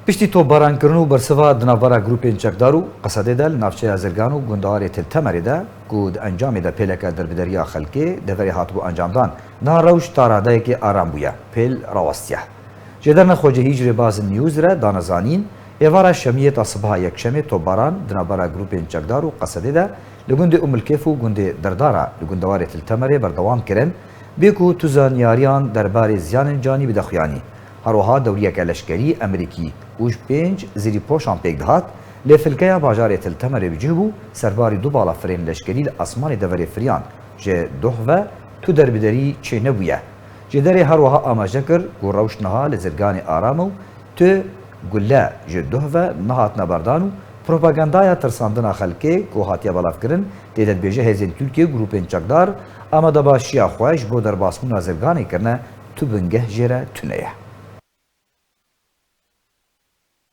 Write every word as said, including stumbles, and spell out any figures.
Piştî topbarankirin û bersiva di navbera grûpên çekdar û Qesedê de li navçeya Zirgan û gundarê Til Temerê de ku di encamê de pêleke derbideriya xelkê deverê hatibû encamdan, niha rewş ta radeyekê aram bûye, pêl rawestiye. Ji dernexwecihî ji rêbazên News re dane zanîn, êvara şemiyê ta sibeha yekşemê topbaran di navbera grûpên çekdar û Qesedê de li gundê Umilkêf û gundê Derdara li gundewarê Til Temerê berdewam kirin, bê ku tu zanyariyan derbarê ziyanên canî bide xuyanî. Her wiha dewriyeke leşkerî Amerîkî û ji pênc zirîpoşan pêk dihat, lê filkeya bajarê Til Temerê bi cih bû, serbarî du balafirên leşkerî li asmanê deverê firiyan. Ji doh ve tu derbiderî çênebûye. Ji derê her wiha amaje kir ku rewş niha li Zirganê aram e û tu gule ji doh ve nehatine berdan û propagandaya tirsandina xelkê ku hatiye belavkirin, tê de dibêje hêzên Tirkiyê û grûpên çekdar amadebaşiya xwe ji bo derbasbûna Zirganê kirine, tu bingeh jê re tune ye.